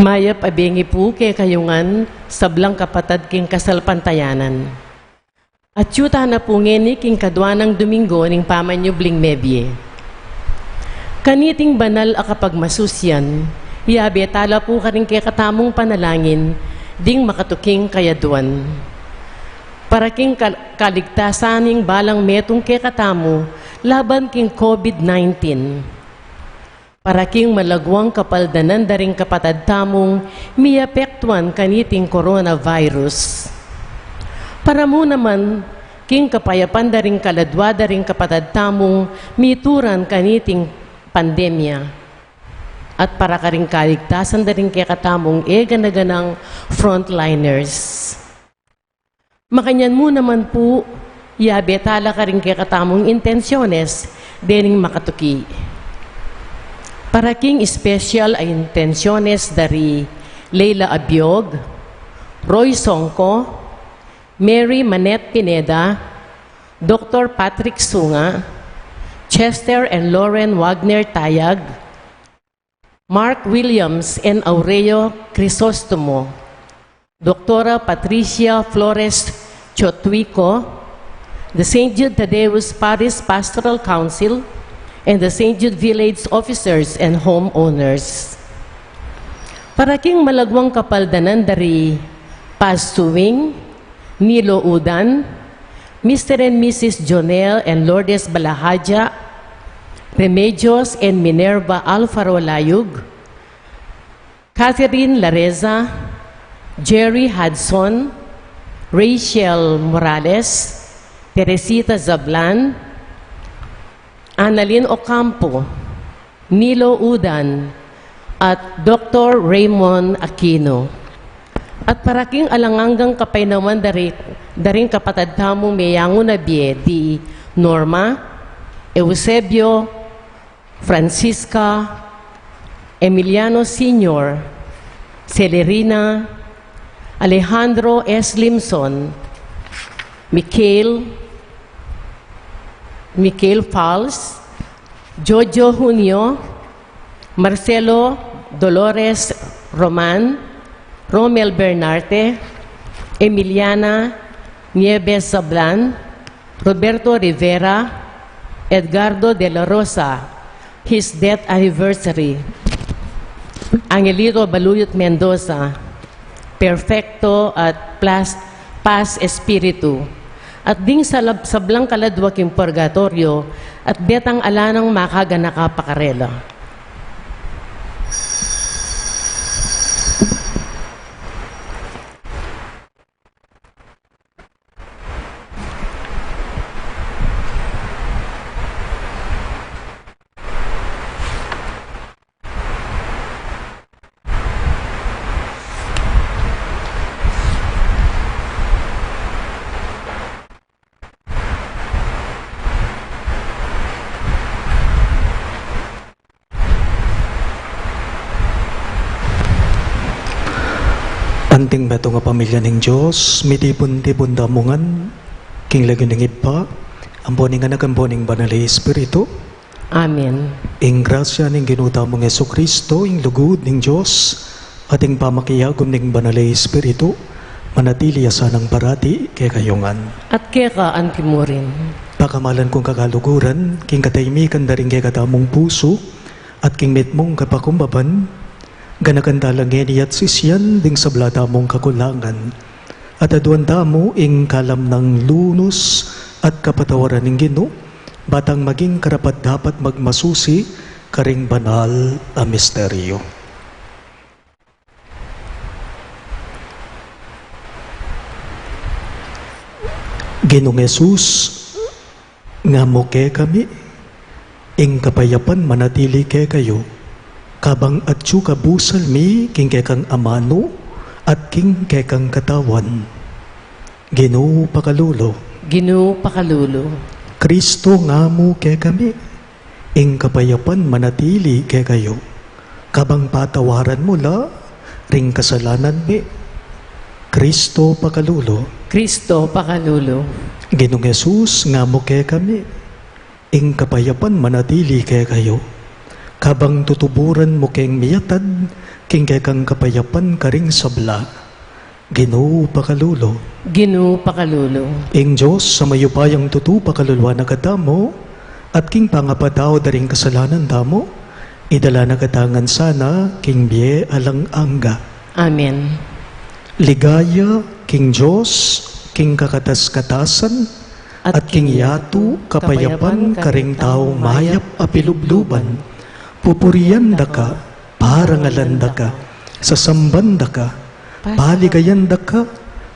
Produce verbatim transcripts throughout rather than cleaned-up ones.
Mayap a bengi pu kekayu ngan, sablang kapatad king kasalpantayanan. Atyu tana pu ngeni king kadua nang Domingo ning pamanyubling mebie. Kaniting banal a kapagmasusian, yabe tala pu karing kekatamung panalangin ding makatuking kayaduan. Para king kal-, kaligtasan ning balang metung kekatamu laban king COVID nineteen. Para king malagwang kapaldanan da ring kapatad tamung miapektuan kaniting coronavirus. Para mu naman king kapayapan da ring kaladua da ring kapatad tamung mituran kaniting pandemya. At para karing kaligtasan da ring kekatamung e gana-ganang frontliners. Makanyan mu naman pu, yabe tala karing kekatamung intensyones dening makatuki. Para king espesyal a intensyones da ri Leila Abiog, Roy Songco, Mary Manette Pineda, Doktor Patrick Sunga, Chester and Lauren Wagner Tayag, Mark Williams and Aurelio Crisostomo, Doktora Patricia Flores Chotuico, the Saint Jude Thaddeus Parish Pastoral Council, and the Saint Jude Village officers and homeowners. Para king malagwang kapaldanan da ri Paz Suing, Nilo Udan, Mister and Missus Jonel and Lourdes Balahaja, Remedios and Minerva Alfaro Layug, Catherine Lareza, Jerry Hudson, Rachel Morales, Teresita Zablan, Annalyn Ocampo, Nilo Udan, at Doktor Raymond Aquino. At para king alang anggang kapaynawan da ri-, da ring kapatad tamung meyangu na bie di Norma, Eusebio, Francisca, Emiliano Senior, Celerina, Alejandro S. Limson, Michael, Michael Fals, Jojo Junio, Marcelo Dolores Roman, Romel Bernarte, Emiliana Nieves Sablan, Roberto Rivera, Edgardo de la Rosa, his death anniversary, Angelito Baluyot Mendoza, Perfecto at Plas-, Paz Espiritu, at ding salab-, sablang kaladua king purgatoryo, at detang ala nang makaganaka pa karela. Anting metung a pamilya ning Dios, mitipun-tipun tamu ngan king lagyu ning Ibpa, ampo ning Anak, ampo ning Banal a Espiritu. Amen. Ing grasya ning Ginu tamung Jesucristo, ing lugud ning Dios, at ing pamakiagum ning Banal a Espiritu, manatili ya sanang parati kekayu ngan. At keka anti mu rin. Pakamalan kung kakaluguran, king katahimikan da ring kekatamung pusu, at king mitmung kapakumbaban, ganakan tala ngeni at sisian ding sabla tamung kakulangan. At aduan tamu ing kalam nang lunus at kapatawaran ning Ginu, batang maging karapat-dapat magmasusi karing banal a misteryo. Ginung Jesus, ngamu kekami, ing kapayapan manatili kekayu, kabang atyu kabusal mi king kekang amanu at king kekang katawan. Ginu pakalulu. Ginu pakalulu. Kristo, ngamu kekami, ing kapayapan manatili kekayu, kabang patawaran mu la ring kasalanan mi. Kristo pakalulu. Kristo pakalulu. Ginung Jesus, ngamu kekami, ing kapayapan manatili kekayu, kabang tutuburan mu keng miyatad King kekang kapayapan karing sabla, Ginu pakalulu. Ginu pakalulu. Ing Dios a mayupayang tutu pakaluluan na katamu, at king pangapatawad da ring kasalanan tamu, idala na katamu ngan sana king bie alang angga. Amen. Ligaya king Dios, king kakatas-katasan, at king yatu kapayapan karing taung mayap a pilubluban. Pupurian da ka, parangalan da ka, sasamban da ka, paligayan da ka,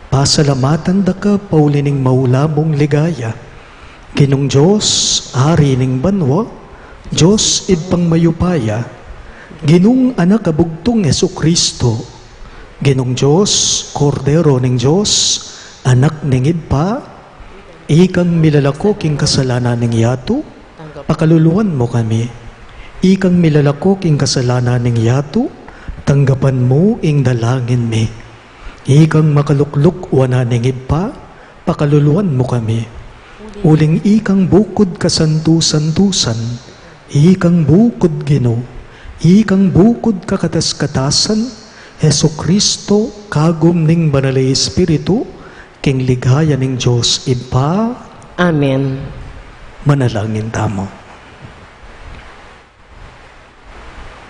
pasalamatan da ka, pauli ning maula mung ligaya. Ginung Dios, Ari ning banua, Dios Ibpang mayupaya, Ginung Anak a bugtung Jesucristo, Ginung Dios, Kordero ning Dios, Anak ning Ibpa, ikang milalako king kasalanan ning yatu, pakaluluan mu kami. Ikang milalako king kasalanan ning yatu, tanggapan mu ing dalangin mi. Ikang makalukluk wanan ning Ibpa, pakaluluan mu kami. Uling ikang bukud kasantu-santusan, ikang bukud Ginu, ikang bukud kakatas-katasan, Jesucristo, kagum ning Banal a Espiritu, king ligaya ning Dios Ibpa. Amen. Manalangin tamu.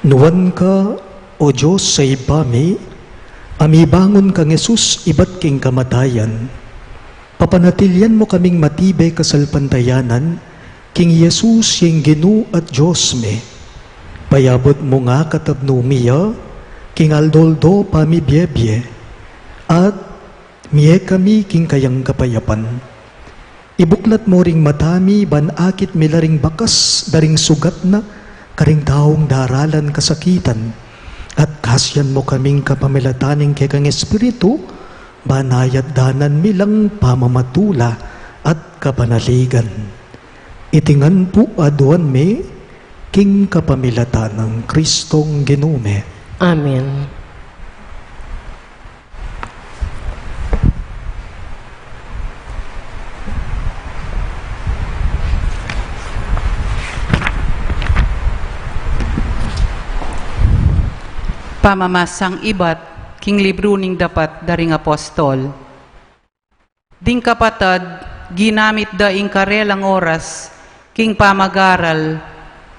Nuan ka, O Dios a Ibpa mi, a mibangun kang Jesus ibat king kamatayan, papanatilian mu kaming matibe kasalpantayanan king Jesus yang Ginu at Dios mi. Payabut mu nga katabnu mi ya king aldo-aldo pamibiebie, at mie kami king kayang kapayapan. Ibuklat mu ring mata mi ban akit mi la ring bakas da ring sugat na karing taung daralan kasakitan, at kasian mu kaming kapamilatan ning kekang Espiritu, ban ayatdanan mi lang pamamatula at kapanaligan. Iti ngan pu aduan mi king kapamilatan nang Kristong Ginu mi. Amen. Pamamasang ibat king libru ning Dapat da ring Apostol. Ding kapatad, ginamit da ing karelang oras king pamagaral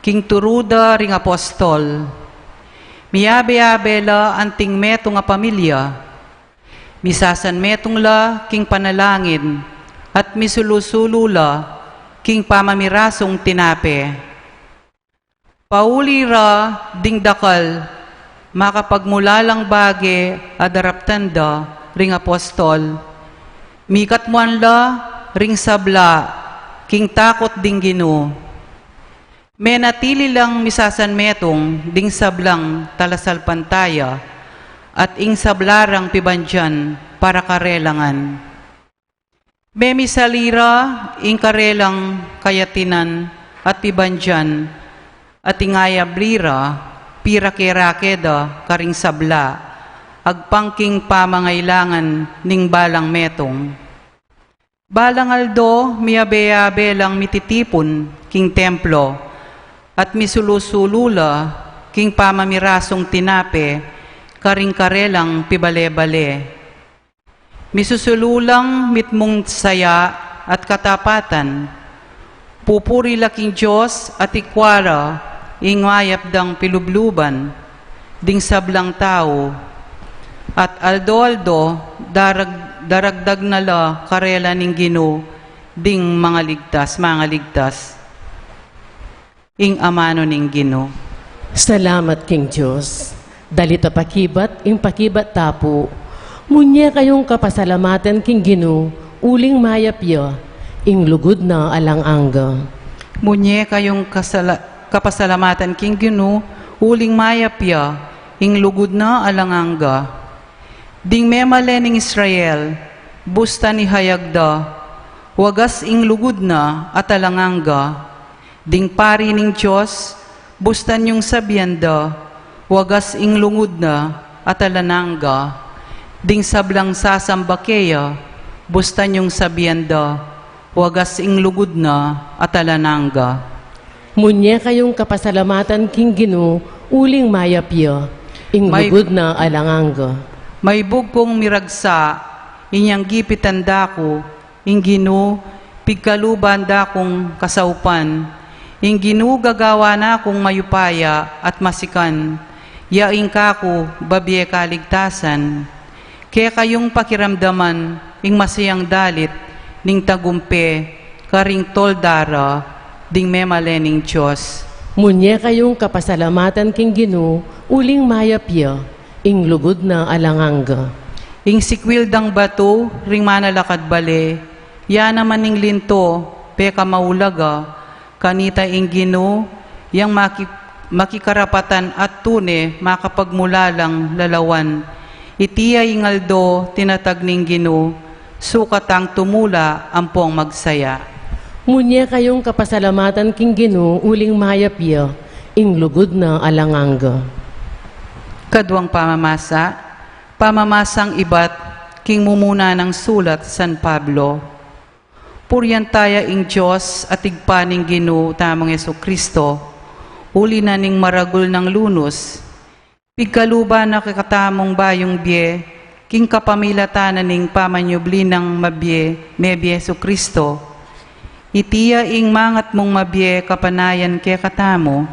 king turu da ring apostol. Miyabe-abe la anting metung a pamilya. Misasanmetung la king panalangin at misulu-sulu la king pamamirasung tinape. Pauli ra ding dakal, makapagmulalang bage a daraptan da ring apostol, mikatmuan la ring sabla king takut ding Ginu. Menatili lang misasanmetung ding sablang talasalpantaya at ing sabla rang pibandian para karela ngan. Memisali ra ing karelang kayatinan at pibandian, at ing ayabli ra pirake-rake da karing sabla, agpang king pamangailangan ning balang metung. Balang aldo, miyabe-yabe lang mititipun king templo, at misulu-sulu la king pamamirasung tinape karing karelang pibale-bale. Misusulu lang mitmung saya at katapatan. Pupuri la king Dios at ikwa ra ing mayap dang pilubluban ding sablang tau. At aldo-aldo, darag-, daragdag na la karela ning Ginu ding mangaligtas, mangaligtas. Ing amanu ning Ginu. Salamat king Dios. Dalit a pakibat, ing pakibat ta pu. Munye kayung kapasalamatan king Ginu, uling mayap ya, ing lugud na alang angga. Munye kayung kasala-, kapasalamatan king Ginu, uling mayap ya, ing lugud na alang angga. Ding memalen ning Israel, bustan ihayag da, wagas ing lugud na at alang angga. Ding pari ning Dios, bustan yung sabian da, wagas ing lugud na at alang angga. Ding sablang sasamba keya, bustan yung sabian da, wagas ing lugud na at alang angga. Munye kayung kapasalamatan king Ginu, uling mayap ya. Ing May- lugud na alang angga. Maibug kung miragsa, inyang gipitan da ku, ing Ginu, pigkaluban da kung kasaupan, ing Ginu gagawan na kung mayupaya at masikan, ya ing kaku babie kaligtasan. Kekayung pakiramdaman ing masayang dalit ning tagumpe karing tolda ra ding memalen ning Dios. Munye kayung kapasalamatan king Ginu, uling mayap ya, ing lugud na alang angga. Ing sikwil dang batu ring manalakad bale, ya naman ing linto pekamaulaga, kanita ing Ginu, yang maki-, makikarapatan at tune makapagmulalang lalawan. Iti ya ing aldo tinatag ning Ginu, sukat tang tumula ampong magsaya. Munye kayung kapasalamatan king Ginu, uling mayap ya, ing lugud na alang angga. Kaduang pamamasa, pamamasang ibat king mumuna nang sulat San Pablo. Purian taya ing Dios at Ibpa ning Ginu tamung Jesu-Cristo, uli na ning maragul nang lunus, pigkaluban na kekatamung bayung bie, king kapamilatan na ning pamanyubli nang mabie, mebie Jesu-Cristo. Iti ya ing mangat mung mabie kapanayan kekatamu.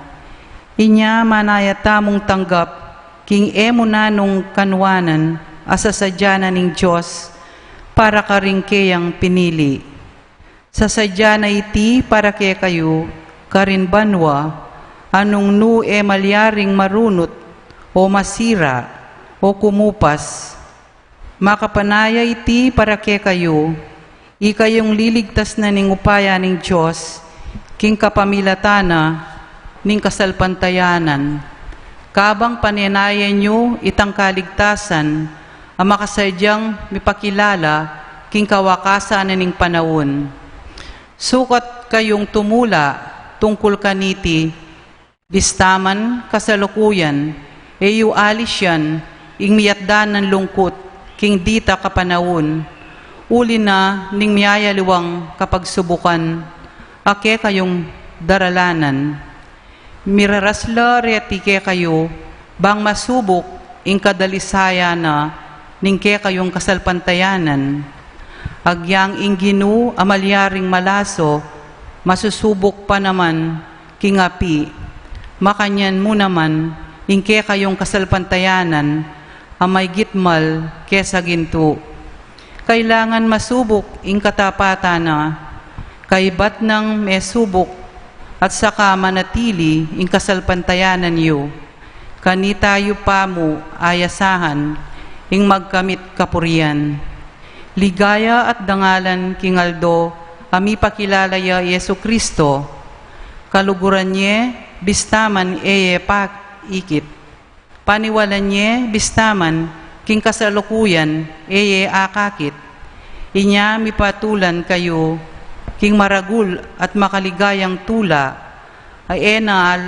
Inya manaya tamung tanggap, king e mu nanung kanuanan, a sasadya na ning Dios, para karing keyang pinili. Sasadya na iti para kekayu, karin banua, a nung nu e malyaring marunut, o masira, o kumupas. Makapanaya iti para kekayu, ikayung liligtas na ning upaya ning Dios, king kapamilatan na ning kasalpantayanan. Kabang panenayan yu itang kaligtasan, a makasadyang mipakilala king kawakasan na ning panaun. Sukat kayung tumula tungkul kaniti, bista man kasalukuyan, e yu alisyan ing miyatdan nang lungkut king dita kapanaun, uli na ning miyayaliwang kapagsubukan a kekayung daralanan. Miraras la reti kekayu, bang masubuk ing kadalisayan na ning kekayung kasalpantayanan. Agyang ing Ginu a malyaring malaso, masusubuk pa naman king api. Makanyan mu naman ing kekayung kasalpantayanan a maygit mal kesa gintu. Kailangan masubuk ing katapatan na, kaybat nang mesubuk at saka manatili ing kasalpantayanan yu. Kanita yu pa mu ayasahan ing magkamit kapurian. Ligaya at dangalan king aldo a mipakilala ya i Jesu-Cristo. Kaluguran ye, bista man e ye pa ikit. Paniwalan ye, bista man king kasalukuyan e ye akakit. Inya mipatulan kayu king maragul at makaligayang tula, a e na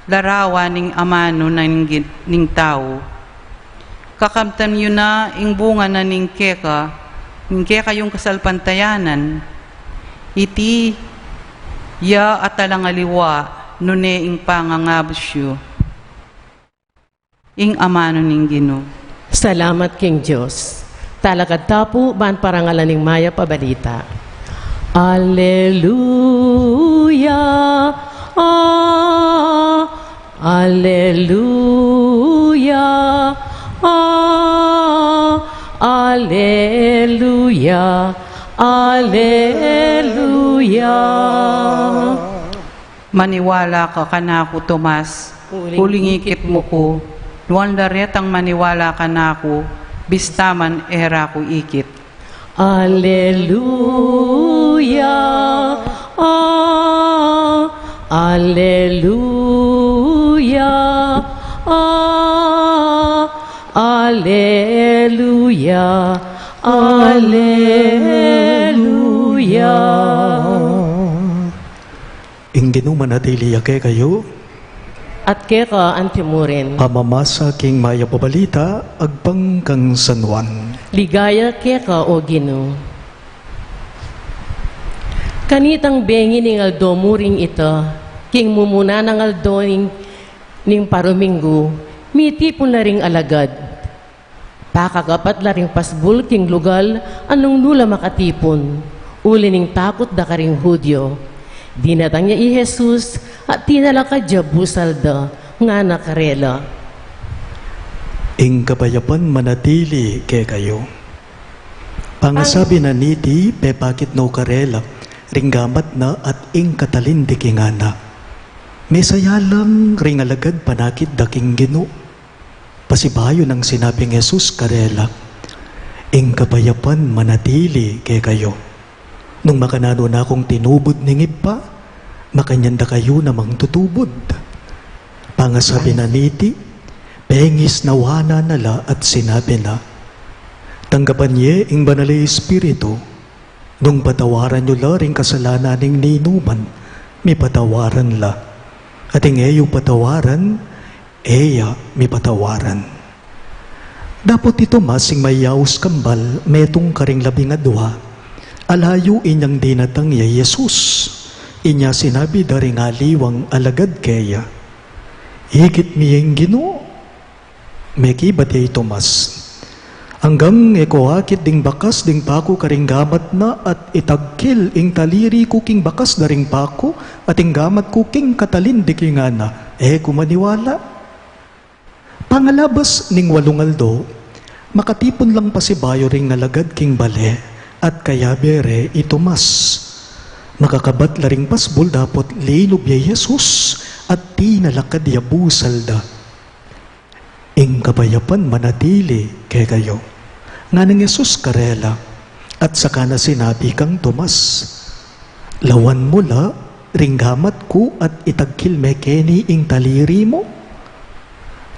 larawan ning amanu na ning, ning tau. Kakamtan yu na ing bunga na ning keka, ning kekayung kasalpantayanan. Iti ya at alang aliwa, nune ing pangangabus yu. Ing amanu ning Ginu. Salamat king Dios. Talakad ta pu ban parangalan ing mayap a balita. Aleluya, ah, aleluya, ah, aleluya, aleluya. Maniwala ka kanaku, Tomas, uling ikit mu ku. Nuan la retang maniwala kanaku, bista man e ra ku ikit. Aleluya, ah, aleluya, ah, aleluya, aleluya. Ing Ginu manatili ya kekayu. At keka anti murin. Pamamasa king mayap a balita agpang kang San Juan. Ligaya keka, o Ginu. Kanitang bengi ning aldo mu ring ita, king mumuna nang aldo ning, ning paruminggu, Mitipun la ring alagad. Pakagapat la ring pasbul king lugal a nung nu la makatipun, uli ning takut da karing Judio. Dinatang ya i Jesus at tinalakad ya busal da, ngana karela, "Ing kapayapan manatili kekayu." Pangasabi na niti, pepakit no karela ring gamat na at ing katalin di king ngana. Mesaya lang ring alagad panakit da king Ginu. Pasibayu nang sinabing Jesus karela, "Ing kapayapan manatili kekayu. Nung makananu na kung tinubud ning Ibpa, makanyan da kayu namang tutubud." Pangasabi na niti, pengisnawanan na la at sinabi na, "Tanggapan ye ing Banal a Espiritu. Nung patawaran yu la ring kasalanan ning ninuman, mipatawaran la. At ing e yu patawaran, e ya mipatawaran." Dapot i Tomas, ing mayaus kambal, metung karing labing adua, ala yu inyang dinatang ya i Jesus. Inya sinabi da ring aliwang alagad keya, "Ikit mi ing Ginu." Mekibat ya i Tomas, "Anggang e ku akit ding bakas ding paku karing gamat na at itagkil ing taliri ku king bakas da ring paku at ing gamat ku king katalin di king ngana, e ku maniwala." Pangalabas ning walung aldo, makatipun lang pasibayu ring alagad king bale at kayabe re i Tomas. Makakabat la ring pasbul dapot linub ya i Jesus at tinalakad ya busal da. "Ing kapayapan manatili kekayu," nganang Jesus karela. At saka na sinabi kang Tomas, "Lawan mu la ring gamat ku at itagkil me keni ing taliri mu.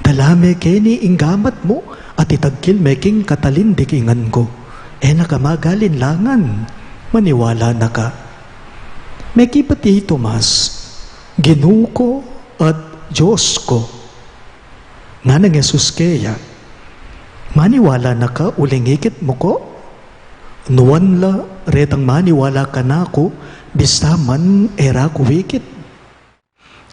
Dala me keni ing gamat mu at itagkil me king katalin di king ngan ku. E na ka magalinlangan, maniwala na ka." Mekibat ya i Tomas, "Ginu ku at Dios ku." Nganang Jesus keya, "Maniwala na ka uling ikit mu ku? Nuan la retang maniwala kanaku, bista man e ra ku ikit."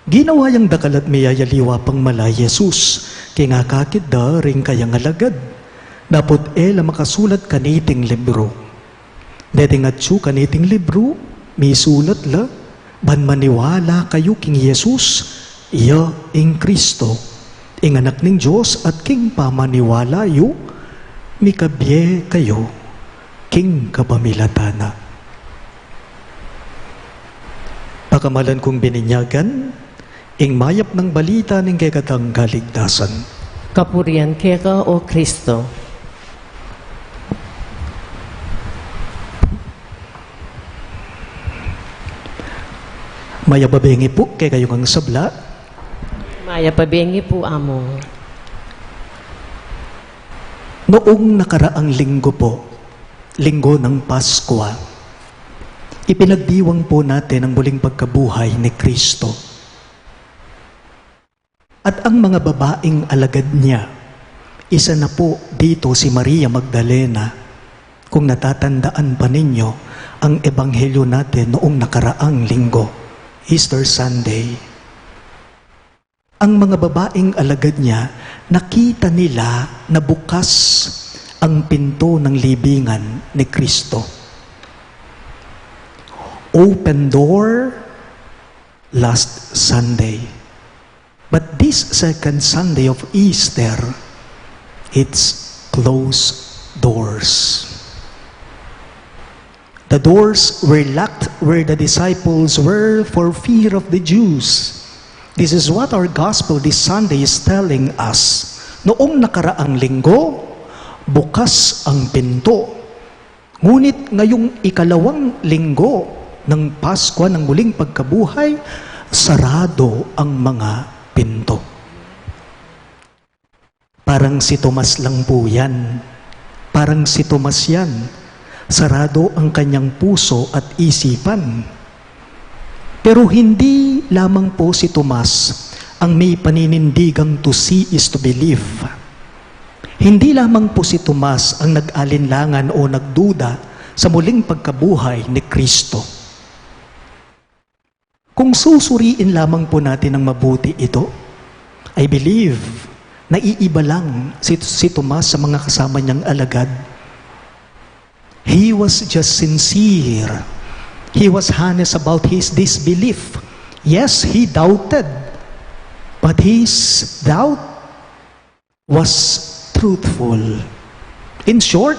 Ginawa yang dakal at miyayaliwa pang mala i Jesus king akakit da ring kayang alagad, dapot e la makasulat kaniting libru. Deting atyu kaniting libru, misulat la, ban maniwala kayu king Jesus, iya ing Kristo, ing Anak ning Dios, at king pamaniwala yu, mikabie kayu king kapamilatan na. Pakamalan kung bininyagan, ing mayap nang balita ning kekatang kaligtasan. Kapurian keka, O Kristo. Mayap a bengi pu kekayu ngang sabla. Mayap a bengi pu, Among. Noong nakaraang linggo po, linggo ng Paskwa, ipinagdiwang po natin ang muling pagkabuhay ni Kristo. At ang mga babaeng alagad niya, isa na po dito si Maria Magdalena, kung natatandaan pa ninyo ang ebanghelyo natin noong nakaraang linggo, Easter Sunday. Ang mga babaeng alagad niya, nakita nila na bukas ang pinto ng libingan ni Kristo. Open door last Sunday. But this second Sunday of Easter, it's closed doors. The doors were locked where the disciples were for fear of the Jews. This is what our gospel this Sunday is telling us. Noong nakaraang linggo, bukas ang pinto. Ngunit ngayong ikalawang linggo ng Paskwa ng Muling Pagkabuhay, sarado ang mga pinto. Parang si Tomas lang po yan. Parang si Tomas yan. Sarado ang kanyang puso at isipan. Pero hindi lamang po si Tomas ang may paninindigang to see is to believe. Hindi lamang po si Tomas ang nag-alinlangan o nagduda sa muling pagkabuhay ni Kristo. Kung susuriin lamang po natin ng mabuti ito, I believe Naiiba lang si, si Tomas sa mga kasama niyang alagad. He was just sincere. He was honest about his disbelief. Yes, he doubted, but his doubt was truthful. In short,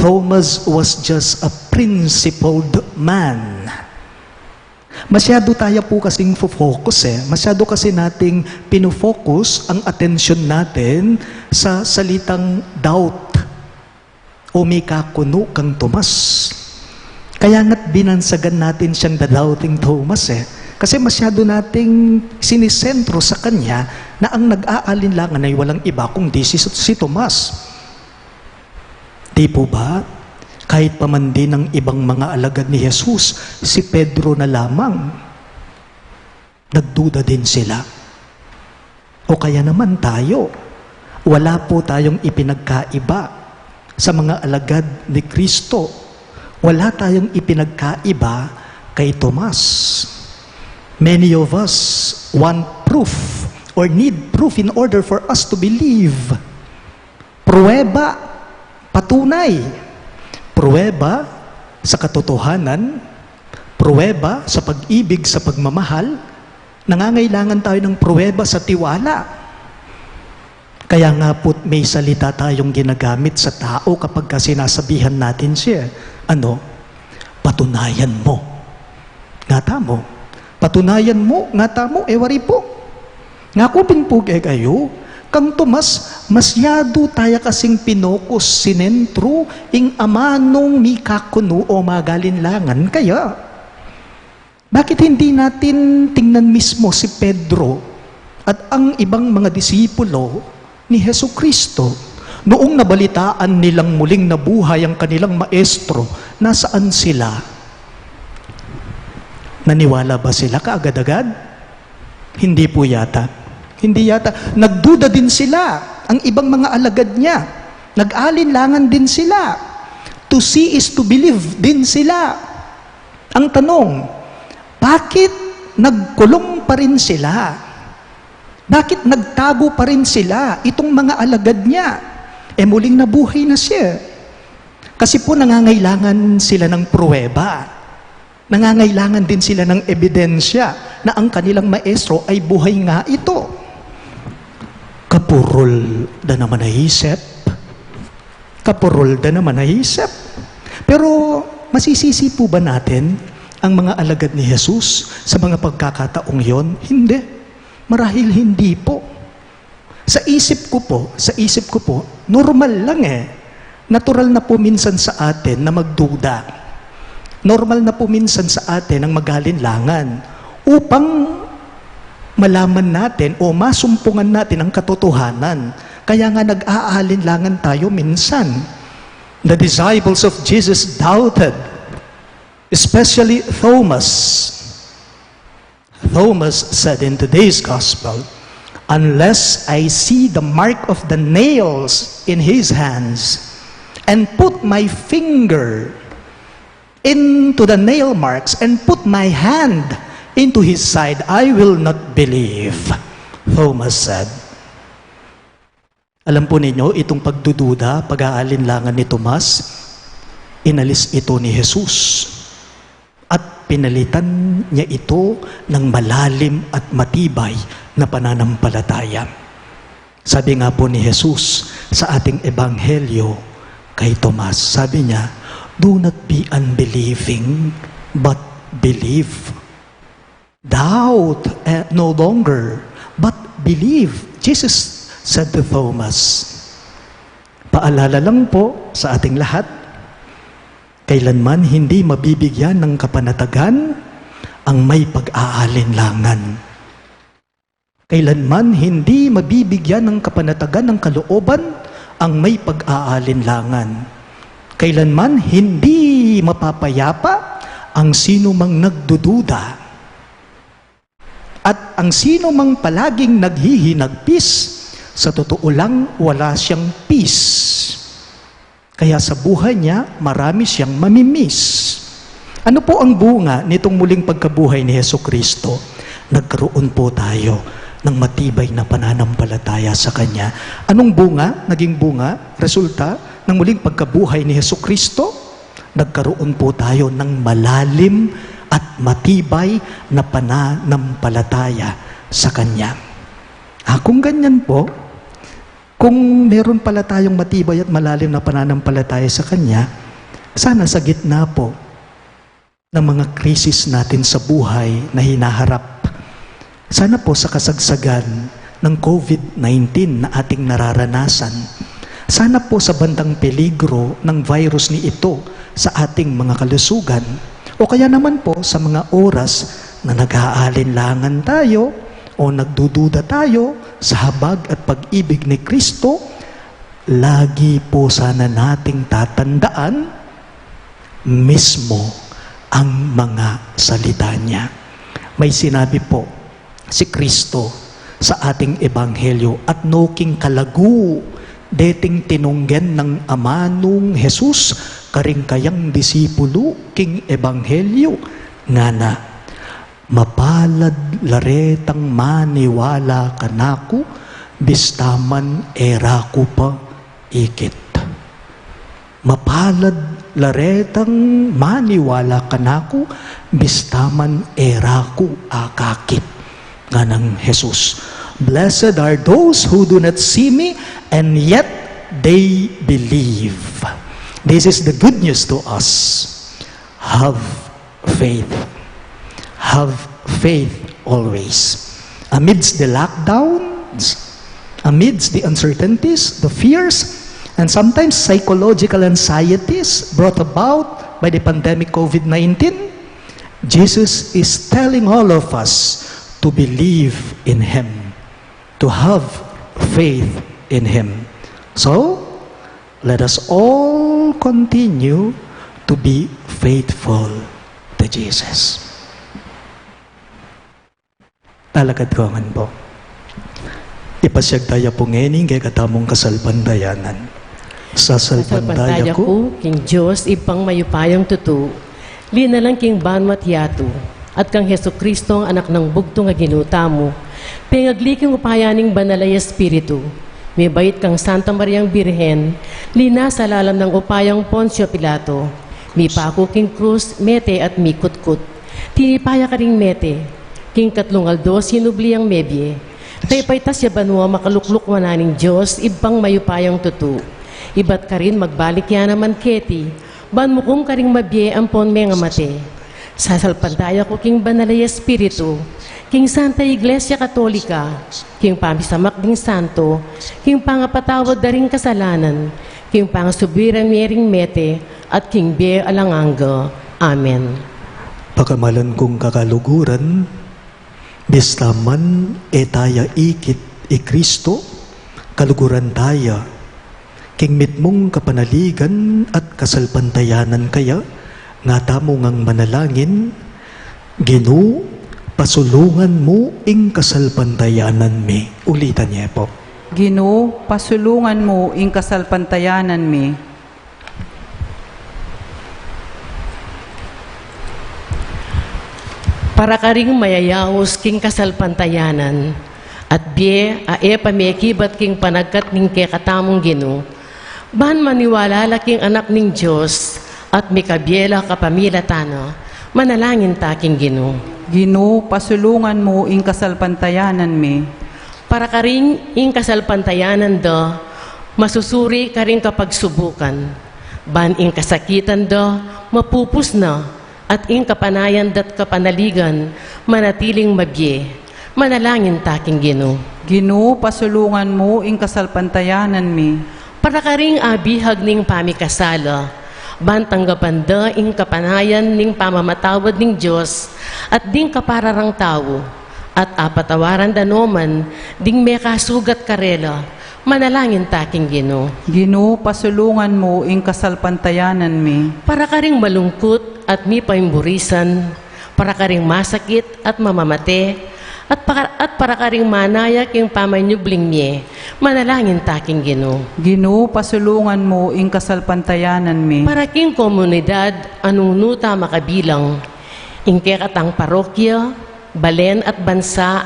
Thomas was just a principled man. Masyado tayo po kasing fo-focus eh. Masyado kasi nating pinofocus ang atensyon natin sa salitang doubt o mikakunu kang Tomas. Kaya nga't binansagan natin siyang the doubting Thomas eh. Kasi masyado nating sinisentro sa kanya na ang nag-aalinlangan ay walang iba kundi si, si Tomas. Di po ba? Kahit pa man din ang ibang mga alagad ni Jesus, si Pedro na lamang, nagduda din sila. O kaya naman tayo, wala po tayong ipinagkaiba sa mga alagad ni Kristo. Wala tayong ipinagkaiba kay Tomas. Many of us want proof or need proof in order for us to believe. Pruweba, patunay. Pruweba sa katotohanan, pruweba sa pag-ibig, sa pagmamahal. Nangangailangan tayo ng pruweba sa tiwala. Kaya nga po't may salita tayong ginagamit sa tao kapag ka sinasabihan natin siya, ano, patunayan mo. Nga tamo. Patunayan mo, nga tamo, e wari po. Ngaku pin pu kekayu, kang Tomas, masyadu taya kasing pinokus, sinentru, ing amanung mikakunu o magalinlangan kaya. Bakit hindi natin tingnan mismo si Pedro at ang ibang mga disipulo ni Jesucristo? Noong nabalitaan nilang muling nabuhay ang kanilang maestro, nasaan sila? Naniwala ba sila kaagad-agad? Hindi po yata. Hindi yata. Nagduda din sila, ang ibang mga alagad niya. Nag-alinlangan din sila. To see is to believe din sila. Ang tanong, bakit nagkulong pa rin sila? Bakit nagtago pa rin sila, itong mga alagad niya? E, muling nabuhay na siya. Kasi po, nangangailangan sila ng pruweba. Nangangailangan din sila ng ebidensya na ang kanilang maestro ay buhay nga ito. Kapurol da naman a isip. Kapurol da naman a isip. Pero masisisi po ba natin ang mga alagad ni Jesus sa mga pagkakataong yon? Hindi. Marahil hindi po. Sa isip ko po, sa isip ko po, normal lang e. Natural na po minsan sa atin na magduda. Normal na po minsan sa atin ang magalinlangan upang malaman natin o masumpungan natin ang katotohanan. Kaya nga nag-aalinlangan tayo minsan. The disciples of Jesus doubted, especially Thomas. Thomas said in today's gospel, "Unless I see the mark of the nails in his hands, and put my finger into the nail marks, and put my hand into his side, I will not believe," Thomas said. Alam po ninyo, itong pagdududa, pag-aalinlangan ni Tomas, inalis ito ni Jesus. At pinalitan niya ito ng malalim at matibay na pananampalataya. Sabi nga po ni Jesus sa ating ebanghelyo kay Tomas, sabi niya, "Do not be unbelieving, but believe." Doubt, eh, no longer, but believe, Jesus said to Thomas. Paalala lang po sa ating lahat, kailanman hindi mabibigyan ng kapanatagan ang may pag-aalinlangan. Kailanman hindi mabibigyan ng kapanatagan ng kalooban ang may pag-aalinlangan. Kailanman hindi mapapayapa ang sinumang nagdududa. At ang sino mang palaging naghihinagpis, sa totoo lang, wala siyang peace. Kaya sa buhay niya, marami siyang mamimiss. Ano po ang bunga nitong muling pagkabuhay ni Jesucristo? Nagkaroon po tayo ng matibay na pananampalataya sa Kanya. Anong bunga? Naging bunga, resulta ng muling pagkabuhay ni Jesucristo? Nagkaroon po tayo ng malalim at matibay na pananampalataya sa Kanya. Ah, kung ganyan po, kung meron pala tayong matibay at malalim na pananampalataya sa Kanya, sana sa gitna po ng mga krisis natin sa buhay na hinaharap, sana po sa kasagsagan ng COVID nineteen na ating nararanasan, sana po sa bandang peligro ng virus ni ito sa ating mga kalusugan, o kaya naman po sa mga oras na nag-aalinlangan tayo o nagdududa tayo sa habag at pag-ibig ni Kristo, lagi po sana nating tatandaan mismo ang mga salita niya. May sinabi po si Kristo sa ating ebanghelyo, at no king kalagu deting tinunggen nang amanung Jesus karing kayang disipulu king ebanghelyo, ngana, "Mapalad la retang maniwala kanaku, bista man e ra ku pa ikit. Mapalad la retang maniwala kanaku, bista man e ra ku akakit," nganang Jesus. "Blessed are those who do not see me, and yet they believe." This is the good news to us. Have faith. Have faith always. Amidst the lockdowns, amidst the uncertainties, the fears, and sometimes psychological anxieties brought about by the pandemic COVID nineteen, Jesus is telling all of us to believe in Him, to have faith in Him. So, let us all continue to be faithful to Jesus. Talakad ko man po. Ipasyag taya pu ngeni ing kekatamung kasalpantayanan. Sasalpantaya ku king Dios, Ibpang mayupayang tutu, linalang king banua't yatu, at kang Jesucristo, Anak nang bugtung a Ginu tamu, pengagli king upaya ning Banal a Espiritu, mibait kang Santa Mariang Birhen, linasa lalam nang upayang Poncio Pilato, mipaku king krus, mete at mikutkut. Tinipa ya karing mete, king katlung aldo sinubli yang mebie. Pepaitas ya banua makalukluk wanan ning Dios, Ibpang mayupayang tutu. Ibat karin magbalik ya naman keti, ban mukum karing mabie ampon mengamate. Sasalpantaya ku king Banal a Espiritu, king Santa Iglesia Katolika, king pamisamak ding santo, king pangapatawad da ring kasalanan, king pangasubli ra mie ring mete, at king bie alang angga. Amen. Pakamalan kung kakaluguran, bista man e taya ikit i Kristo, kaluguran taya king mitmung kapanaligan at kasalpantayanan kaya, nga tamu ngang manalangin, Ginu, pasulungan mu ing kasalpantayanan mi. Ulitan ye po. Ginu, pasulungan mu ing kasalpantayanan mi. Para karing mayayaus king kasalpantayanan, at bie a e pamekibat king panagkat ning kekatamung Ginu, ban maniwala la king Anak ning Dios, at mikabie la kapamilatan na, manalangin ta king Ginu. Ginu, pasulungan mu ing kasalpantayanan mi. Para karing ing kasalpantayanan da, masusuri karing kapagsubukan, ban ing kasakitan da, mapupus na, at ing kapanayan da't kapanaligan, manatiling mabie. Manalangin ta king Ginu. Ginu, pasulungan mu ing kasalpantayanan mi. Para karing abihag ning pamikasala, ban tanggapan da ing kapanayan ning pamamatawad ning Dios, at ding kapara rang tau, at apatawaran da no man ding mekasugat karela, manalangin ta king Ginu. Ginu, pasulungan mu ing kasalpantayanan mi. Para karing malungkut at mipaimburisan, para karing masakit at mamamate, at para, at para karing manaya king pamanyubling mie, manalangin ta king Ginu. Ginu, pasulungan mu ing kasalpantayanan mi. Para king komunidad a nung nu ta makabilang, ing kekatang parokya, balen at bansa,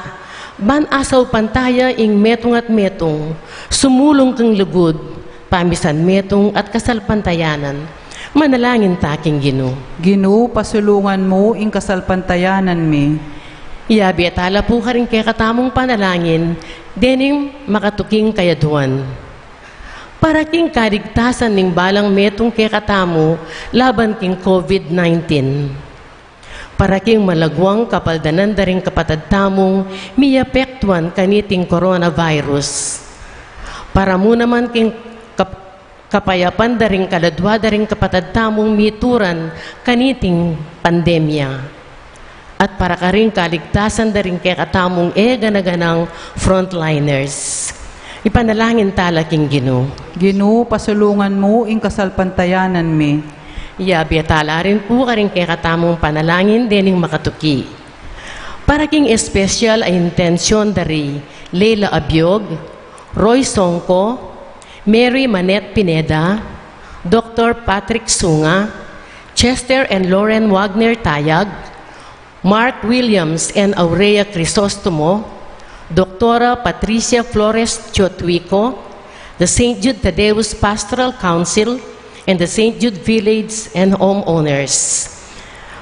Ban asaupan taya ing metung at metung, sumulung king lugud, pamisan metung at kasalpantayanan. Manalangin ta king Ginu. Ginu, pasulungan mu ing kasalpantayanan mi. Yabe tala pu karing kekatamung panalangin dening makatuking kayaduan. Para king kaligtasan ning balang metung kekatamu laban king COVID nineteen. Para king malagwang kapaldanan da ring kapatad tamung miapektuan kaniting coronavirus. Para mu naman king kap-, kapayapan da ring kaladua da ring kapatad tamung mituran kaniting pandemya. At para karing kaligtasan da ring kekatamung e gana-ganang frontliners. Ipanalangin tala king Ginu. Ginu, pasulungan mu ing kasalpantayanan mi. Yabe tala rin pu karing kekatamung panalangin dening makatuki. Para king espesyal a intensyon da ri Leila Abiog, Roy Songco, Mary Manette Pineda, Doktor Patrick Sunga, Chester and Lauren Wagner Tayag, Mark Williams and Aurea Crisostomo, Doktora Patricia Flores Chiotuico, the Saint Jude Thaddeus Pastoral Council, and the Saint Jude Village and homeowners.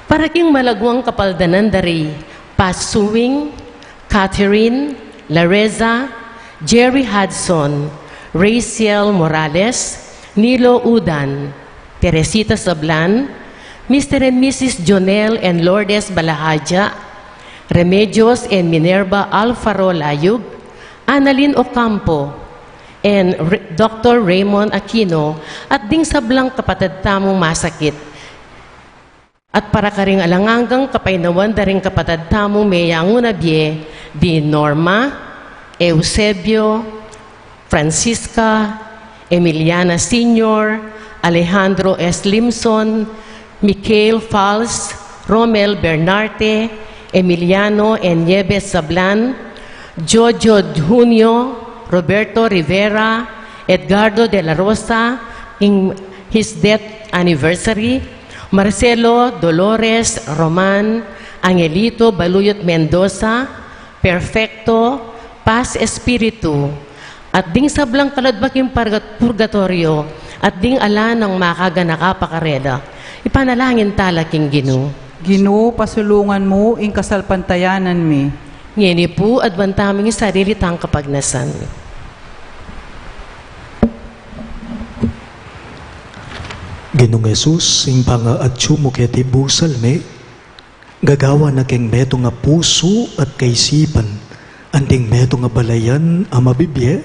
Para king malagwang kapaldanan da ri Pasuing, Catherine, Lareza, Jerry Hudson, Raciel Morales, Nilo Udan, Teresita Sablan, Mister and Missus Jonel and Lourdes Balahaja, Remedios and Minerva Alfaro Layug, Annalyn Ocampo, and Re-, Doktor Raymond Aquino, at ding sablang kapatad tamung masakit. At para karing alang anggang kapaynawan da ring kapatad tamung meyangu na bie, di Norma, Eusebio, Francisca, Emiliana Senior, Alejandro S. Limson, Michael Fals, Romel Bernarte, Emiliano and Nieves Sablan, Jojo Junio, Roberto Rivera, Edgardo de la Rosa, in his death anniversary, Marcelo, Dolores, Roman, Angelito Baluyot Mendoza, Perfecto, Paz Espiritu, at ding sablang kaladwa king pargat-, purgatoryo, at ding ala nang makaganaka pa karela. Ipanalangin tala king Ginu. Ginu, pasulungan mu ing kasalpantayanan mi. Ngeni pu, adwan tamu king sarili tang kapagnasan. Ginung Jesus, ing pangaatsu mu keti busal mi, gagawan na keng metung a pusu at kaisipan, anting metung a balayan a mabibie,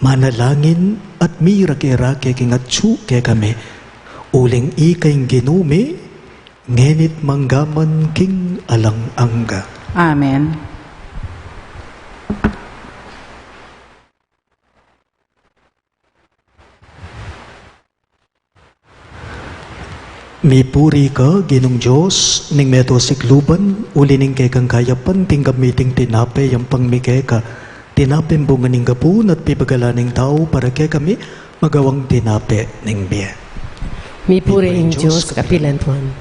manalangin at mirake-rake king atsu kekami. Uling ika ing Ginu mi, ngeni't manggaman king alang angga. Amen. Mipuri ka, Ginung Dios, ning meto sikluban, uli ning kekang kayapan, tinggap mi iting tinape, yampang mi keka. Tinapeng bunga ning gapun at pibagalan ning tau para kekami, magawang tinape ning bie. Mipuri ing Dios kapilan man.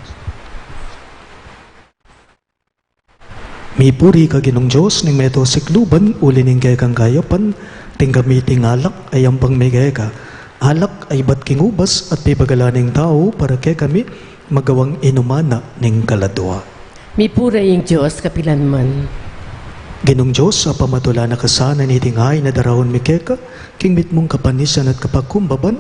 Mipuri ka, Ginung Dios ning meto sikluban, uli ning kekang kayapan, tinggap mi iting alak a yampang mi keka. Alak a ibat king ubas at pibagalan ning tau para kekami, magawang inuman na ning kaladua. Mipuri ing Dios kapilan man. Ginung Dios, a pamatulan na ka sana niting ain a daraun mi keka, king mitmung kapanisan at kapakumbaban.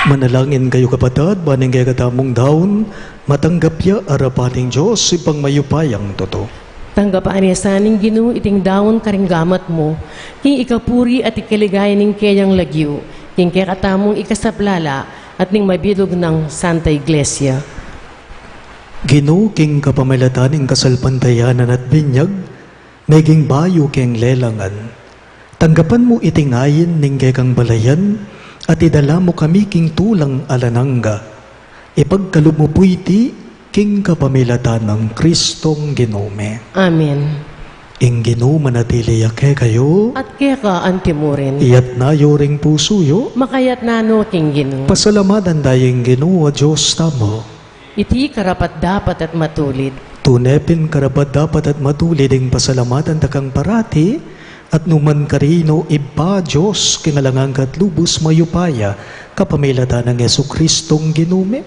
Manalangin kayu, kapatad, ban ing kekatamung daun, matanggap ya arapan ning Dios, Ibpang mayupayang tutu. Tanggapan na sa ning Ginu iting daun karing gamat mu, king ikapuri at ikaligaya ning keyang lagyu, king kekatamung ikasaplala, at ning mabilug nang Santa Iglesia. Ginu, king kapamilatan ning kasalpantayanan at binyag, meging bayu keng lelangan. Tanggapan mu iting ain ning kekang balayan, at idala mu kami king tulang alang angga. Ipagkalub mu pu iti king kapamilatan nang Kristong Ginu mi. Amen. Ing Ginu manatili ya kekayu. At keka anti murin. Iyatas yu ring pusu yu. Makayatas no king Ginu. Pasalamatan taya ing Ginu a Dios tamu. Iti karapat-dapat at matulid. Tune pin karapat-dapat at matulid ing pasalamatan da kang parati, at nukarin man, Ibpa, Dios king alang angga at lubus mayupaya, kapamilatan nang Jesukristong Ginu mi.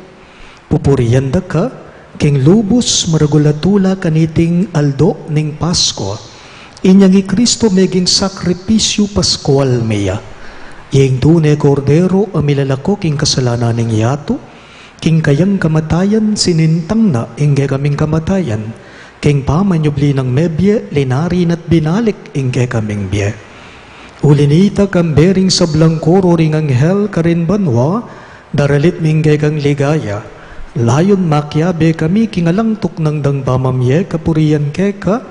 Pupurian da ka king lubus maragul a tula kaniting aldo ning Paskua. Inyang i Kristo meging sakripisyu Paskual mi ya. Ing tune Kordero a milalako king kasalanan ning yatu. King kayang kamatayan sinintang na ing kekaming kamatayan, king pamanyubli nang mebie linari na't binalik ing kekaming bie. Uli nita, kambe ring sablang koro ring anghel karin banua, daralit mi ing kekang ligaya. Layun makiabe kami king alang tuknang dang pamamie kapurian keka,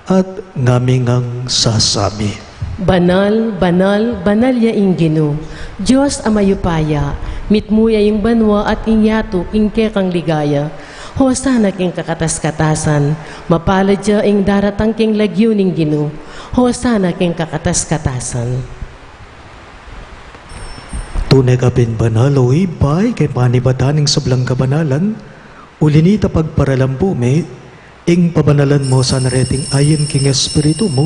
at ngaming sasabi: Banal, banal, banal ya ing Ginu, Dios a mayupaya, mitmu ya ing banua at ing yatu king kekang ligaya. Hosana king kakatas-katasan, mapalad ya ing daratang king lagyu ning Ginu. Hosana king kakatas-katasan. Tune ka pin banal, o Ibpa, king panibatan ning sablang kabanalan, uli nita pagparalampu mi, ing pabanalan mu sana reting ain king Espiritu mu,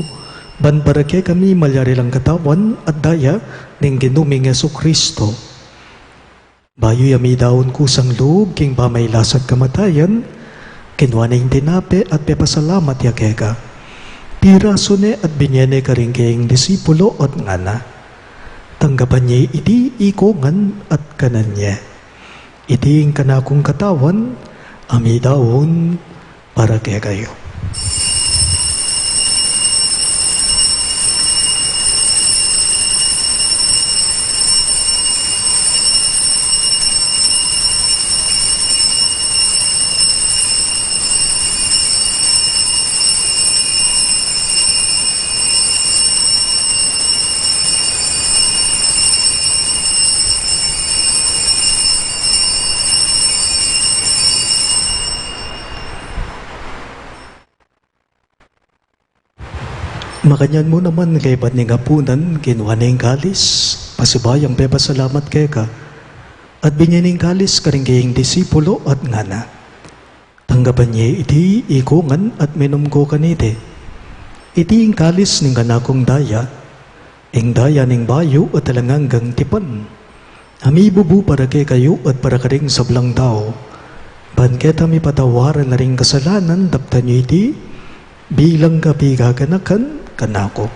ban para kekami malyari lang katawan at daya ning Ginu ming Jesucristo. Bayu ya midaun kusang lub king pamailas at kamatayan, kinua ne ing tinape at pepasalamat ya keka. Pirasu ne at binie ne karing keyang disipulo at ngana: Tanggapan ye iti ikongan at kanan ye. Iti ing kanakung katawan a midaun para kekayu. Makanyan mu naman, kaybat ning apunan, kinua ne ing kalis, pasibayu yang pepasalamat keka, at binie ne ing kalis karing keyang disipulo at ngana: Tanggapan ye iti ikongan at minum ko kaniti. Iti ing kalis ning kanakung daya, ing daya ning bayu at alang anggang tipan, a mibubu para kekayu at para karing sablang tau, ban keta mipatawaran la ring kasalanan. Daptan yu iti bilang kapigaganakan kanaku.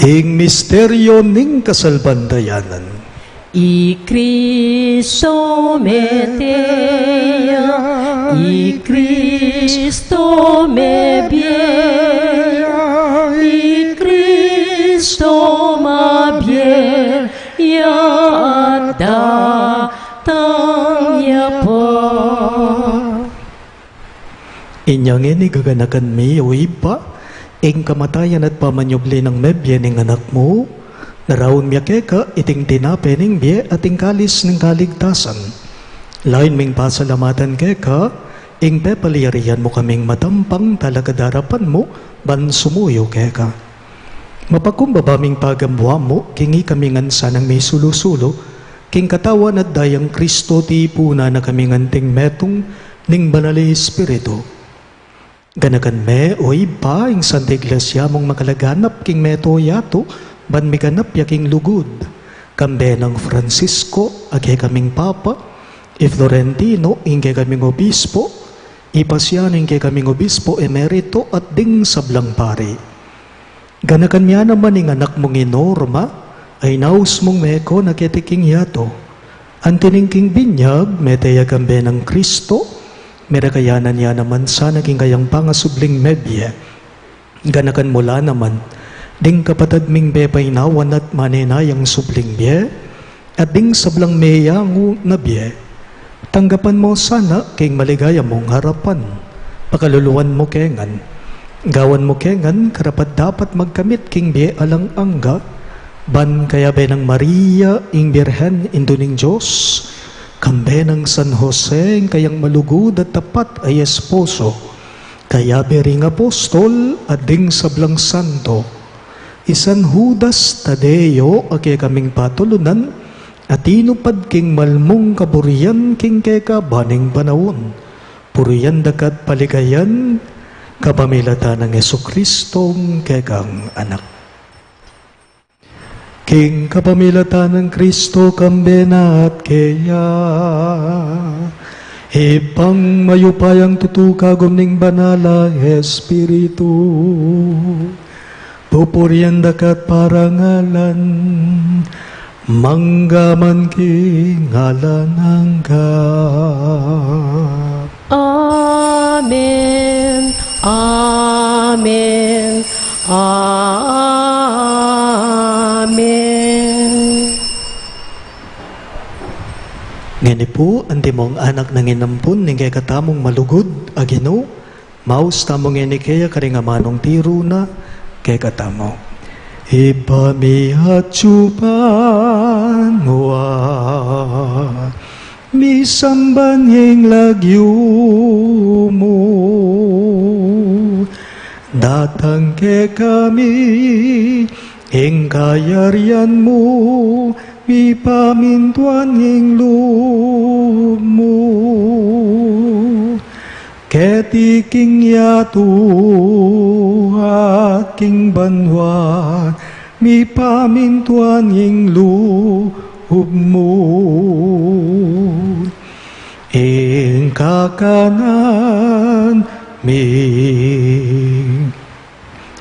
Ing misteryo ning kasalpantayanan. I Kristo mete ya, i Kristo mebie ya, i Kristo mabie ya at datang ya pa. Inya ngeni gaganakan mi, o Ibpa, ing kamatayan at pamanyubli nang mebie ning Anak mu, naraun mi keka iting tinape ning bie at ing kalis ning kaligtasan. Lain ming pasalamatan keka ing pepalyarian mu kaming matampang talakad king arapan mu ban sumuyu keka. Mapakumbaba ming pagambuan mu king ikami ngan sanang misulu-sulu king katawan at dayang Kristo, tipunan na kaming anting metung ning Banal a Espiritu. Ganakan me, o Ibpa, ing Santa Iglesia mung makalaganap king meto yatu, ban miganap ya king lugud. Kambe nang Francisco a kekaming Papa, i Florentino ing kekaming Obispo, i Pasiano ing kekaming Obispo Emerito at ding sablang pari. Ganakan me naman ing anak mung i Norma, a inaus mung meko na keti king yatu. Anti ning king binyag, mete ya kambe nang Kristo, merakayanan ya naman sana king kayang pangasubling mebie. Ganakan mu la naman ding kapatad ming pepainawan at manenayang subling bie, at ding sablang meyangu na bie. Tanggapan mu sana king maligaya mung arapan. Pakaluluan mu ke ngan. Gawan mu ke ngan karapat-dapat magkamit king bie alang angga, ban kayabe nang Maria, ing Birhen, Indu ning Dios, kambe nang San Jose, ing kayang malugud at tapat a esposo, kayabe ring apostol at ding sablang santo, i San Judas Tadeo a kekaming patulunan, a tinupad king malmung kaburian king kekaban ning panaun. Purian da ka at paligayan kapamilatan nang Jesucristong kekang Anak. King kapamilatan nang Kristo, kambe na at keya, Ibpang mayupayang tutu, kagum ning Banal a Espiritu, pupurian da ka at parangalan, mangga man king alang angga. Amen. Amen. Amen. Ngeni pu, antimong anak nang inampun ning kekatamung malugud a Ginu, maus tamu ngeni keya karing amanung tiru na kekatamu. Ibpa mi, atiu pa mu, misamban ing lagyu mu, datang kekami ing kayarian mu, mipamintuan ing lub mu keti king yatu at king banua. Mipamintuan ing lub mu. Ing kakanan mi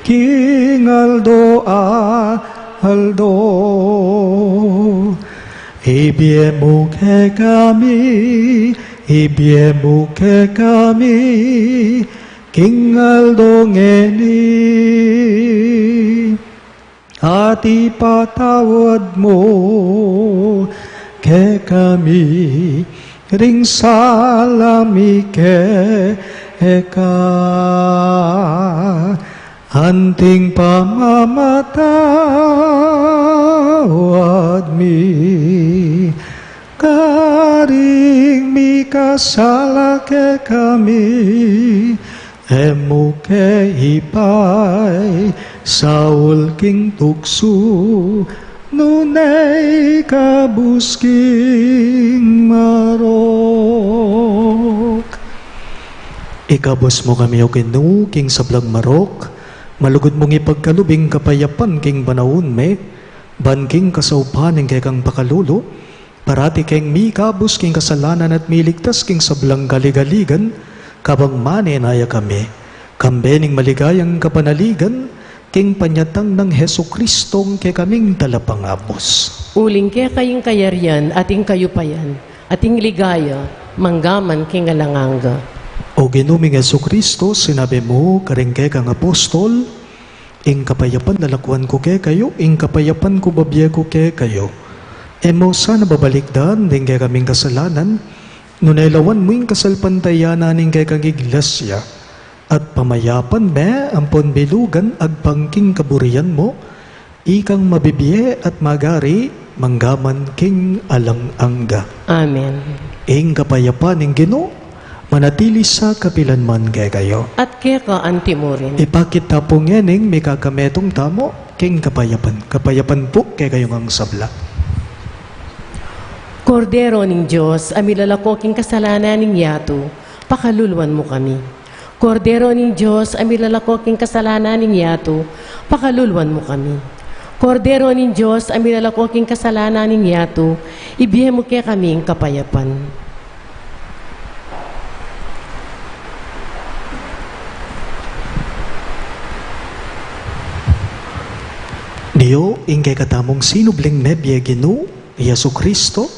king aldo-aldo, ibie mu kekami, ibie mu kekami king aldo ngeni. At ipatawad mu kekami ring sala mi keka, anting pamamatawad mi karing mikasala kekami. E mu ke ipaisaul king tuksu, nune ikabus king marok. Ikabus mu kami, O Ginu, king sablang marok, malugud mung ipagkalub ing kapayapan king panaun mi, ban king kasaupan ning kekang pakalulu, parati keng mikabus king kasalanan at miligtas king sablang kaligaligan, kabang manenaya kami kambe ning maligayang kapanaligan king panyatang nang Jesucristong kekaming Talapangabus. Uling keka ing kayarian at ing kayupayan at ing ligaya, mangga man king alang angga. O Ginu ming Jesucristo, sinabi mu karing kekang apostol, Ing kapayapan lalakuan ku kekayu, ing kapayapan ku babie ku kekayu. E mu sana babalikdan ding kekaming kasalanan, nune lawan mu ing kasalpantayanan ning kekang Iglesia, at pamayapan me ampon bilugan agpang king kaburian mu, ikang mabibie at magari mangga man king alang angga. Amen. Ing kapayapan ning Ginu manatili sa kapilan man kekayu. At keka antimurin. Ipakit ta pu ngening mikakametung tamu king kapayapan. Kapayapan pu kekayu ngang sabla. Kordero ning Dios, a milalako king kasalanan ning yatu, pakaluluan mu kami. Kordero ning Dios, a milalako king kasalanan ning yatu, pakaluluan mu kami. Kordero ning Dios, a milalako king kasalanan ning yatu, ibie mu kekami ing kapayapan. Diyu ing kekatamung sinubling mebie, Ginu, i Jesucristo,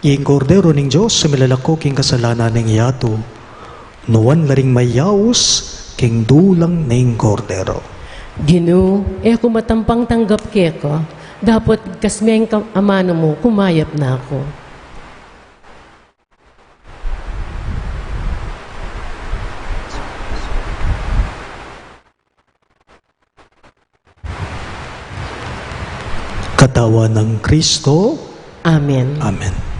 ing Kordero ning Dios, a milalako king kasalanan ning yatu. Nuan la ring mayaus king dulang ning Kordero. Ginu, e ku matampang tanggap keka, dapot kasmeng ka-, amanu mu, kumayap na ku. Katawan nang Kristo. Amen. Amen.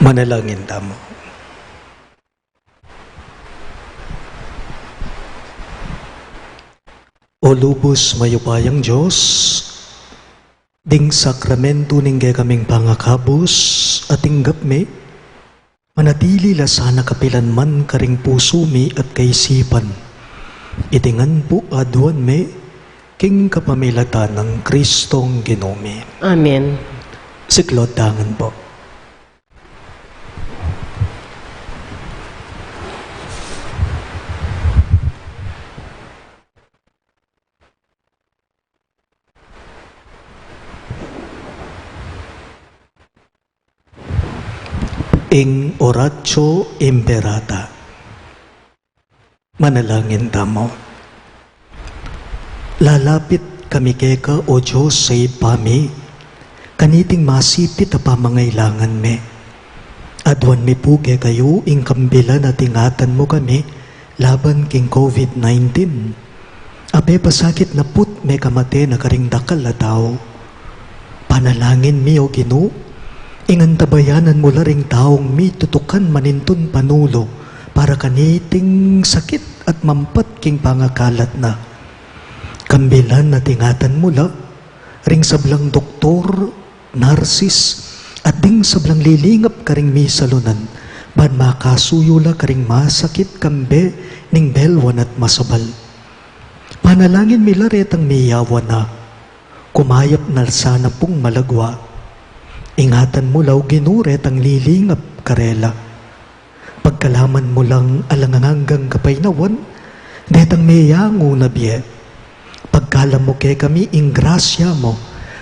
Manalangin tamu. O lubus mayupayang Dios, ding sakramentu ning kekaming pangakabus a tinggap mi, manatili la sana kapilan man karing pusu mi at kaisipan. Iti ngan pu aduan mi king kapamilatan nang Kristong Ginu mi. Amen. Siklaud tamu ngan pu. Ing Oratio Imperata. Manalangin tamu. Lalapit kami keka, O Dios, sa Ibpa mi, kaniting masipit a pamangailangan mi. Aduan mi pu kekayu ing kambilan at ingatan mu kami laban king COVID nineteen a pepasakit na pu't mekamate na karing dakal a tau. Panalangin mi, O Ginu, ing antabayanan mu la ring taung mitutukan manintun panulu para kaniting sakit at mampat king pangakalat na. Kambilan at ingatan mu la ring sablang doktor, narsis, at ding sablang lilingap karing misalunan, ban makasuyu la karing masakit kambe ning belwan at masabal. Panalangin mi la retang miyawan na, kumayap na sana pung malagwa. Ingatan mu la, O Ginu, retang lilingap karela. Pagkalaman mu lang alang anggang kapaynawan detang meyangu na bie. Pagkalam mu kekami ing grasya mu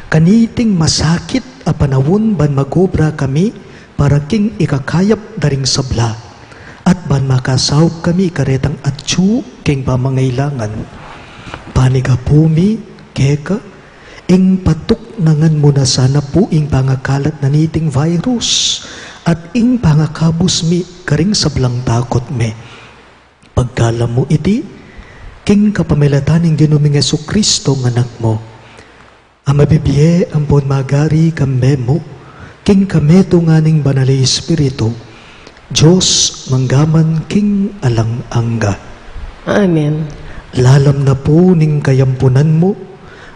kaniting masakit a panaun ban mag-obra kami para king ikakayap da ring sabla, at ban makasaup kami karetang atyu king pamangailangan. Panigapu mi keka, ing patuknangan mu na sana pu ing pangakalat na niting virus, at ing pangakabus mi karing sablang takut mi. Pagkalam mu iti king kapamilatan ning Ginu ming Jesucristo a Anak mu, a mabibie ampon magari kambe mu, king kametungan ning Banal a Espiritu, Dios mangga man king alang angga. Amen. Lalam na pu ning kayampunan mu,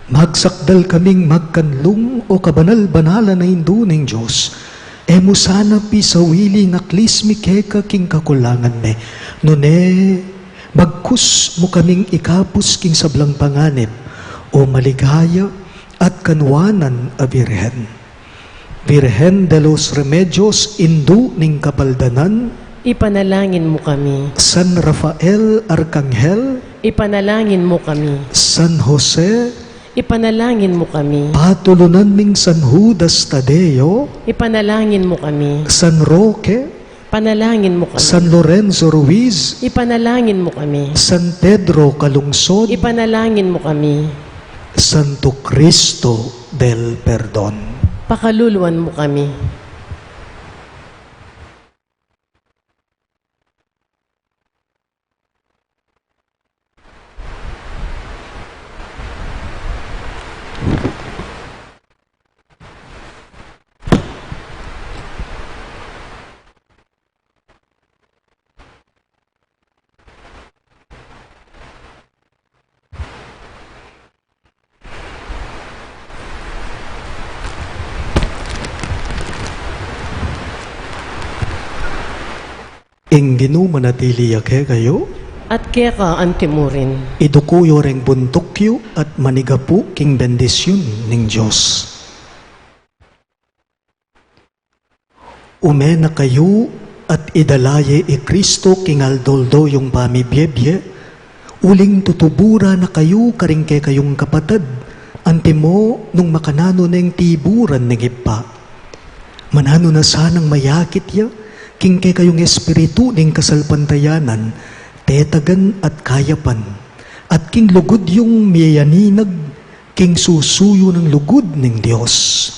magsakdal kaming magkanlung, O kabanal-banalan a Indu ning Dios. E mu sana pisawili ing aklis mi keka king kakulangan mi, nune bagkus mu kaming ikabus king sablang panganib, O maligaya at kanuanan a Birhen. Virgen de los Remedios, Indu ning Kapaldanan. Ipanalangin mu kami. San Rafael Arkanghel. Ipanalangin mu kami. San Jose. Ipanalangin mu kami. Patulunan ning San Judas Tadeo. Ipanalangin mu kami. San Roque. Panalangin mu kami. San Lorenzo Ruiz. Ipanalangin mu kami. San Pedro Calungsod. Ipanalangin mu kami. Santo Cristo del Perdon. Pakaluluan mu kami. Ing Ginu manatili ya kekayu. At keka antimurin. Iduku yu reng buntuk yu at manigapu king bendisyun ning Dios. Ume na kayu at idala ye i Kristo king aldo-aldo yung pamibie-bie, uling tutubura na kayu karing kekayung kapatad, antimo nung makananu neng tiburan ning Ibpa. Mananu na sanang mayakit ya king kekayung espiritu ning kasalpantayanan, tetagan at kayapan, at king lugud yung miyaninag king susuyu nang lugud ning Dios.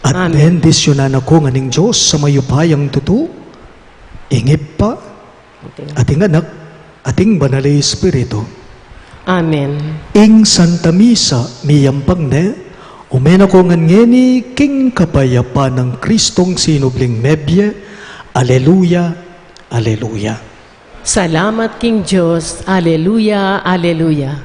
At bendisyunan na ko ngan ning Dios a mayupayang tutu, ing Ibpa, at ing Anak, at ing Banal a Espiritu. Amen. Ing Santa Misa miyampang ne, ume na ko ngan ngeni king kapayapan nang Kristong sinubling mebie, Aleluya, aleluya. Salamat king Dios. Aleluya, aleluya.